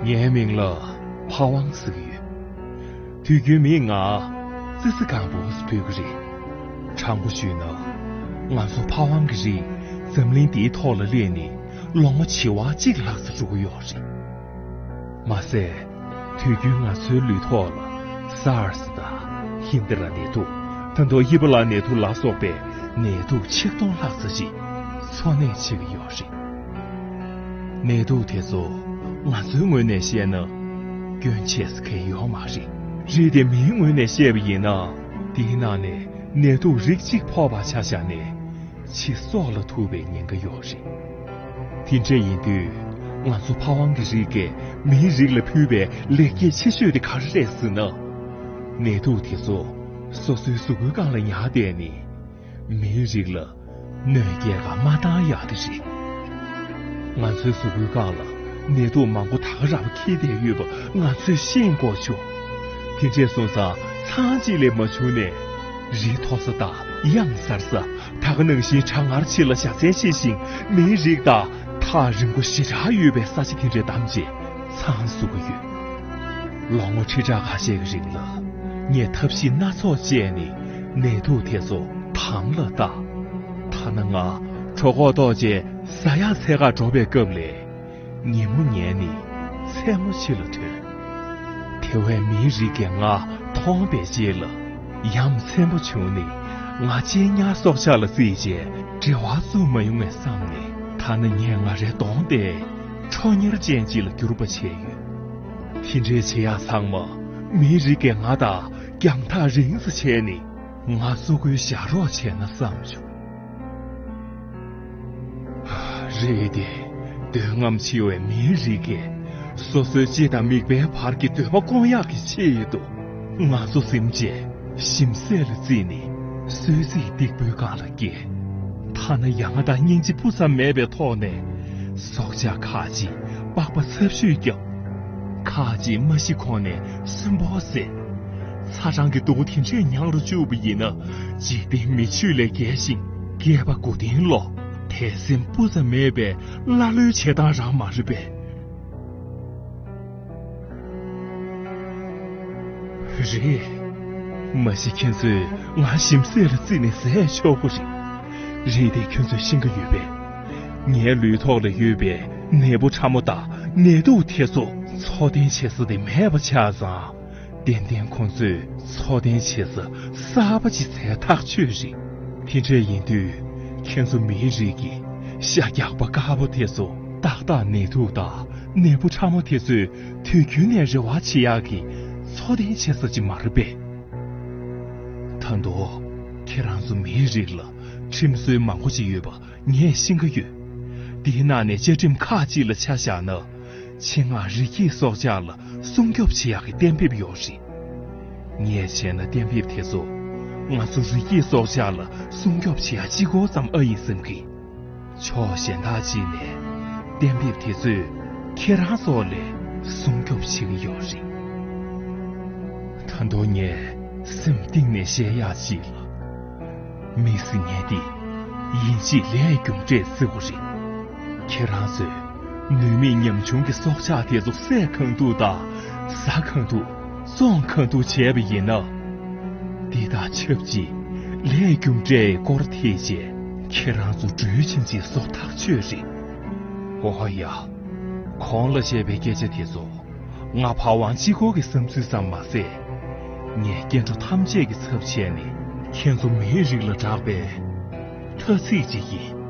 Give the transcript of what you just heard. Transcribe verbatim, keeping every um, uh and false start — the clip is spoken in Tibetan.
ངའི་མིང་ལ་ཕ་ཝང་ཟེར་གྱི་ཡོད། དུས་རྒྱུན་མིས་ང་ཙི་ཙི་གང་པོ་ཟེར་འབོད་ཀྱི་རེད། དྲང་པོ་ཞུས་ན། ང་ཚོ་ཕ་ཝང་གི་རིགས་འཛམ་གླིང་འདིའི་ཐོག་ལ་སླེབས་ནས་ལོ་ངོ་བྱེ་བ་གཅིག་ལྷག་ཙམ་འགྲོ་གི་ཡོད་རེད། མ་ཟད། དུས་རྒྱུན་ང་ཚོའི་ལུས་ཐོག་ལ་སཱར་སི་དང་ཧིན་དི་ར་ནད་དུག་ད་དུང་ཨི་བྷོ་ལ་ནད་དུག་ལ་སོགས་པའི་ནད་དུག་ཆིག་སྟོང་ལྷག་ཙམ་ཞིག་འཚོ་གནས་བྱེད་ཀྱི་ཡོད་རེད། ནད་དུག་དེ་ཚོ་ང་ཚོའི་ངོས་ནས་བཤད་ན་སྐྱོན་ཆེ་ས་གང་ཡོད་མ་རེད། རེད་དེ། མིའི་ངོས་ནས་བཤད་པ་ཡིན་ན། དེའི་ནང་ནས་ནད་དུག་རིགས་གཅིག་ཕོག་པ་ཆ་བཞག་ནས། ཕྱི་སྲོག་ལ་ཐུག་པའི་ཉེན་ཁ་ཡོད་རེད། དེ་འདྲ་ཡིན་དུས། ང་ཚོ་ཕ་ཝང་གི་རིགས་ཀྱིས་མིའི་རིགས་ལ་ཕུལ་བའི་ལེགས་སྐྱེས་ཆེ་ཤོས་དེ་ག་རེ་རེད་ཟེར་ན། ནད་དུག་དེ་ཚོ་སོ་སོའི་གཟུགས་པོའི་སྒང་ལ་ཉར་བསྡད་ནས། མིའི་རིགས་ལ་གནོད་སྐྱེལ་ག་མ་བཏང་ཡག་དེ་རེད། ང་ཚོའི་གཟུགས་པོའི་སྒང་ལ་ནད་དུག་མང་པོ་ད་ག་རང་འཁྱེར་བསྡད་ཡོད་པ་ང་ཚོས་ཤེས་དགོས་བྱུང་། དེ་འདྲས་སོང་ཙང་ཚང་གཅིག་ལས་མ་བྱུང་ནས། རི་མཐོ་ས་དང་གཡང་གཟར་ས། ད་ག་ནང་བཞིན་གྲང་ངར་ཆེ་ལ་བྱ་ཚན་ཆེ་ཞིང་མིའི་རིགས་དང་ཐག་རིང་པོ་ཞེ་དྲག་ཡོད་པའི་ས་ཆ་དེ་འདྲས་བདམས་རྗེས་ཚང་བཟོ་གི་ཡོད། ལོ་ངོ་ཁྲི་ཕྲག་ཁ་ཤས་ཀྱི་རིང་ལ་ངས་ཐབས་ཤེས་སྣ་ཚོགས་སྤྱད་ནས་ནད་དུག་དེ་ཚོ་དམ་ལ་བཏགས། ཐ་ན་ང་གྲོད་ཁོག་ལྟོགས་རྗེས་ཟ་ཡག་འཚོལ་ག་འགྲོ་བའི་སྐབས་ལ། ཉིན་མོ་ཉལ་ནས་མཚན་མོ་ཕྱི་ལ་ཐོན། དེ་བས་མིའི་རིགས་ཀྱིས་ང་མཐོང་བའི་རྗེས་ལ་ཡ་མཚན་པོ་བྱུང་ནས། ང་གཅེས་ཉར་སྲོག་ཆགས་ལ་བརྩིས་རྗེས་འབྲེལ་བ་བཙུགས་མ་ཡོང་ངས་བསམ་ནས། ཐ་ན་ངས་ང་རའི་གདོང་དེ་ཁྲོ་གཉེར་ཅན་ཅིག་ལ་བསྒྱུར་བ་བྱས་ཡོད། དེ་འདྲའི་བྱེད་ཡག་ཚང་མ་མིའི་རིགས་ཀྱིས་ང་དང་རྒྱང་ཐག་རིང་ཙམ་བྱས་ནས་ང་གཙོ་རྒོལ་བཞག་རོགས་བྱས་ན་བསམ་བྱུང་། རེད་དེ། འདོད་རྔམ་ཆེ་བའི་མིའི་རིགས་ཀྱིས་སོ་སོའི་ལྕེ་དང་མིད་པའི་བར་གྱི་འདོད་པ་སྐོང་ཡག་གི་ཆེད་དུ། ང་ཚོ་ཟིན་རྗེས་ཞིམ་ཟས་ལ་བརྩིས་ནས་གསོལ་ཚིགས་སྟེགས་བུའི་སྒང་ལ་བཀལ། ཐ་ན་ཡ་ང་དང་སྙིང་རྗེ་སྤུ་ཙམ་མེད་པའི་ཐོག་ནས་སྲོག་ཆགས་ཁག་ཅིག་པགས་པ་ཚབ་ཤོས་བརྒྱབ། ཁག་ཅིག་མ་ཤི་གོང་ནས་སུན་པོ་བཟས། ཚ་གྲང་གི་སྡུག་པོ་དེ་འདྲས་མྱངས་རུ་བཅུག་པ་ཡིན་ན། འཇིག་རྟེན་མི་ཆོས་ལས་བརྒལ་ཞིང་སྐྱེས་པ་མགོ་རྟིང་སློག། དད་སེམས་སྤུ་ཙམ་མེད་པའི་ཀླ་ཀློའི་བྱེད་སྟངས་རང་མ་རེད་པས། རེད། མ་གཞི་ཁྱེད་ཚོས་ང་ཞིམ་ཟས་ལ་བརྩིས་ནས་བཟས་ཆོག་གི་རེད། རེད་དེ། ཁྱོད་ཚོས་ཤེས་ཀྱི་ཡོད་པས། ངའི་ལུས་ཐོག་ལ་ཡོད་པའི་ནད་འབུ་ཕྲ་མོ་དང་ནད་དུག་དེ་ཚོ་འཚོ་རྟེན་བྱེད་ས་དེ་མེད་པ་ཆགས་ཙང་། ཏན་ཏན་ཁོང་ཚོས་འཚོ་རྟེན་བྱེད་ས་གསར་པ་ཅིག་བཙལ་ཐག་ཆོད་རེད། དེ་འདྲ་ཡིན་དུས་ཁྱེད་ཚོ་མིའི་རིགས་ཀྱི་ཤ་རྒྱགས་པ་དཀར་པོ་དེ་ཚོ་ཏག་ཏག་ནད་དུག་དང་ནད་འབུ་ཕྲ་མོ་དེ་ཚོས་དུས་རྒྱུན་ནས་རེ་བ་བྱེད་ཡག་གི་འཚོ་རྟེན་བྱེད་ས་ཅིག་མ་རེད་པས། ད་དུང་ཁྱེད་རང་ཚོ་མིའི་རིགས་ལ་ཁྲིམས་སྲོལ་མང་པོ་ཅིག་ཡོད་པ་ངས་ཤེས་ཀྱི་ཡོད། དེའི་ནང་ནས་བཅའ་ཁྲིམས་ཁག་ཅིག་ལ་ཆ་བཞག་ན། ཆེད་མངགས་རི་སྐྱེས་སྲོག་ཆགས་ལ་སྲུང་སྐྱོབ་བྱེད་ཡག་གི་གཏན་འབེབས་ཡོད་རེད། ངས་བྱས་ན་གཏན་འབེབས་དེ་ཚོ་ང་ཚོ་རི་སྐྱེས་སྲོག་ཆགས་ལ་སྲུང་སྐྱོབ་བྱེད་ཡག་གཅིག་པོ་ཙམ་ཨ་ཡིན་བསམ་གི། ཕྱོགས་གཞན་དག་ཅིག་ནས་གཏན་འབེབས་དེ་ཚོས་ཁྱེད་རང་ཚོ་ལ་སྲུང་སྐྱོབ་བྱེད་ཀྱི་ཡོད་རེད། ད་དུང་ངས་སེམས་གཏིང་ནས་བཤད་ཡག་ཅིག་ལ། མི་ཟེར་མཁན་དེ་ཡིན་གཅིག་ལས་རྒྱུ་འབྲས་བརྩི་དགོས་རེད། ཁྱེད་རང་ཚོས་ནུས་མེད་ཉམ་ཆུང་གི་སྲོག་ཆགས་དེ་ཚོ་བསད་གང་ཐུབ་དང་ཟ་གང་ཐུབ་བཙོང་གང་ཐུབ་བྱས་པ་ཡིན་ན། འདི་དང་ཆབས་ཅིག་ལས་རྒྱུ་འབྲས་སྐོར་ཐེག་བྱས་ཁྱེད་རང་ཚོ་འགྲོས་ཆེན་ཅིག་བཟོ་ཐག་ཆོད་རེད། ཨོ་ཡ། གོང་ལ་བཤད་པའི་སྐད་ཆ་དེ་ཚོ་ང་ཕ་ཝང་གཅིག་པོ་གི་བསམ་ཚུལ་ཙམ་མ་ཟད། ངས་སྐྱེ་འགྲོ་ཐམས་ཅད་ཀྱི་ཚབ་བྱས་ནས་ཁྱེད་ཚོ་མིའི་རིགས་ལ་བསྒྲགས་པའི་ཐ་ཚིག་ཅིག་ཡིན།